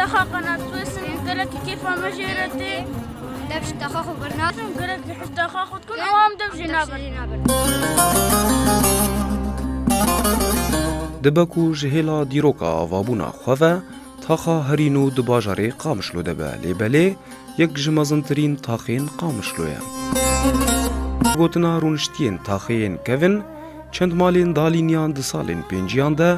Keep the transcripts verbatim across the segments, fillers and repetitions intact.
Taxa Qanat Suez in, gelekî kêfa me jê re tê. Dev ji taxa xwe birnabin. Gelekî hej taxa xwe dikin, ew em dev jê nabin. Dibe ku ji hêla dîroka avabûna xwe ve taxa herî nû di bajarê Qamişlo de be, lê belê yek ji mezintirîn taxên Qamişlo ye. Gotina rûniştiyên taxê yên kevin, çend malên dalîniyan di salên pênciyan de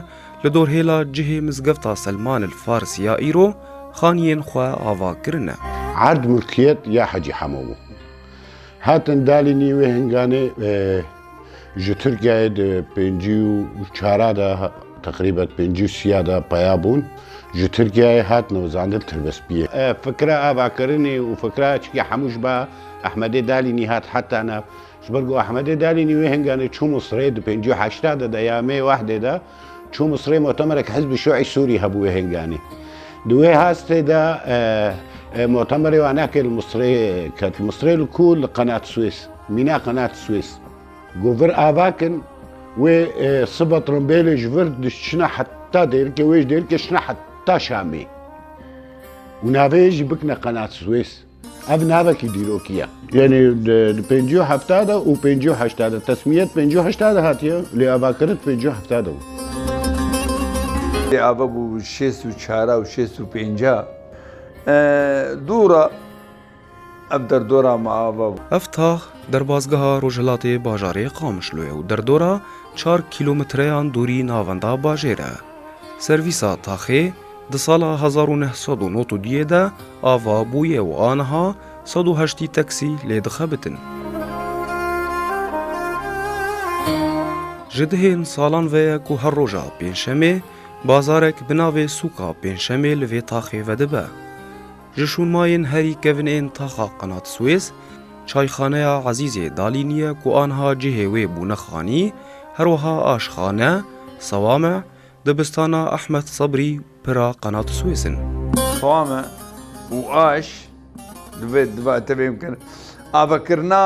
li dorhêla cihê Mizgefta Selman el Faris ya îro xaniyên xwe ava kirine. Erd mulkiyet ya Hecî Hemo bû. Hatin dalînî wê hinganê, e, ji Tirkiyeyê di pêncî û çara de, teqrîben pêncî û sîya de peya bûn. Ji Tirkiyeyê hatin wezandin Tirbespiyê. E, fikra avakirinê û fikra çikî hemû ji ba Ehmedê Dalînî hat heta nav. Ji ber ku Ehmedê Dalînî wê hinganê çû Misrê di pêncî û heşta de, de ya Mê wehdê de, çû Misrê mutemerek Hizbî Şuî Sûrî hebû wê hinganê. Di wê hastê de, e, e, mutemerê wanakê li Misrê ket. Li Misrê li ku? Li Qenat Suez. Mîna Qenat Suez. Got vir ava kin, wê, e, sibe trombêlê ji vir diçine heta Dêrikê, wê ji Dêrikê çine heta Şamê. Û navê jî bikine Qenat Suez. Ev navekî dîrokî ye. Yanî di, di pêncî û hefta de û pêncî û heşta de, tesmiyet pêncî û heşta de hatiye, lê avakirin pêncî û hefta de bû. Lê ava bû şêst û çar û şêst û pênc. E, dûra ev derdora me ava bû. Ev tax derbazgeha rojhilatê bajarê Qamişlo ye û derdora çar kîlometreyan dûrî navenda bajêr e. Servîsa taxê di sala hezar û neh sed û nod û duyê de ava bûye û aniha sed û heştî taksî lê dixebitin. Ji dihên salan ve ye ku her roja pêncşemê bazarek bi navê Sûka Pêncşemê li vê taxê vedibe. Ji şûnmayên herî kevin ên taxa Qenat Suez, çayxaneya Ezîzê Dalînî ye ku aniha cihê wê bûne xanî, her wiha aşxane, sewame, dibistana Ehmed Sebrî pira Qenat Suez in. Sewame û aş, divê, divê tevê bikin. Avekirina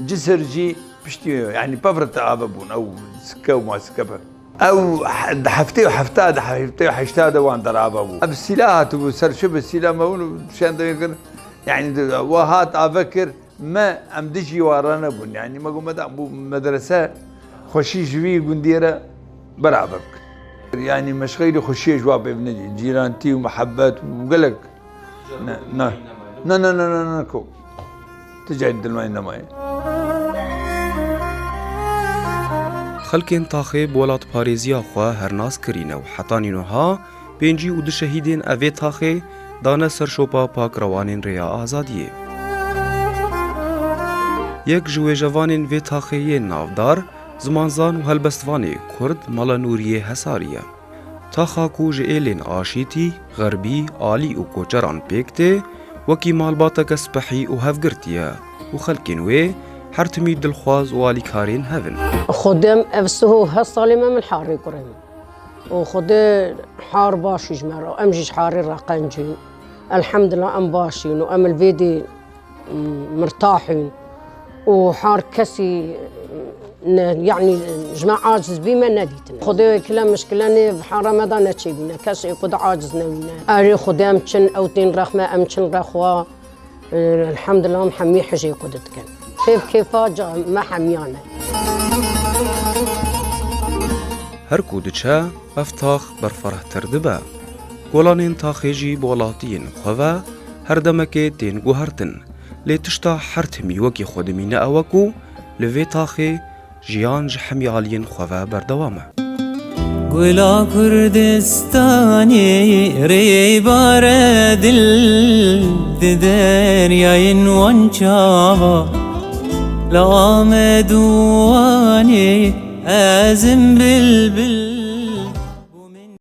ciser jî piştî, yanî pevre te ava bûn, ew sike û masike be. Ew he-, di heftê û hefta de, heftê û heşta de wan derava bû. Ev sîla hatibû, serşibê sîla me bûn û şen de kir. Yanî de, wa hat ave kir, me em dijî wa re nebûn. Yanî me got, me da bû medrese, xweşî ji vî gundiyê re berave bikir. Yanî me ji xeyrî xweşiyê ji wa pê nedî. Cîrantî û mihebet û gelek. Ne, ne. Ne, ne, ne, ne, ne, ko. Ti carî dilmayî nemaye. Xelkên taxê bi welatparêziya xwe hernas kirîne û hetanî nuha pêncî û du şehîdên evê taxê dane ser şopa pakrewanên Rêya Azadiyê. Yek ji wêjevanên vê taxê yên navdar, zimanzan û helbestvanê Kurd Mela Nûriyê Hesarî ye. Taxa ku ji êlên aşîtî, xerbî, alî û koçeran pêk tê, wekî malbateke spehî û hevgirtî ye û xelkên wê her timî dilxwaz û alîkarên hev in. Xwedê em ev sih û heft salê me min harê kurê min. Û Xwedê har baş û ji me re, em jî ji harê re qencîn. Elhemdulillah em baş in û em li vê dê mirtahîn û har kesî ne, yanî ji me aciz bî me nedîtine. Xwedê wekîle mişkile nê hara me de neçêbîne, kesê ku de aciz newîne. Erê Xwedê em çin ew tên rexme, em çin rexwa. Elhemdulillah em hemî hijê ku didikin. Kêf kêfa ca me hemiyan e. Her ku diçe, ev tax berfirehtir dibe. Kolanên taxê jî bi welatiyên xwe ve her demekê tên guhertin. Lê tişta her timî wekî xwe dimîne ew e ku li vê taxê jiyan ji hemî aliyên xwe ve berdewam e. Gula Kurdistanê rêbare dil di deryayên wan çava. La Amed û Wanê ez im bilbil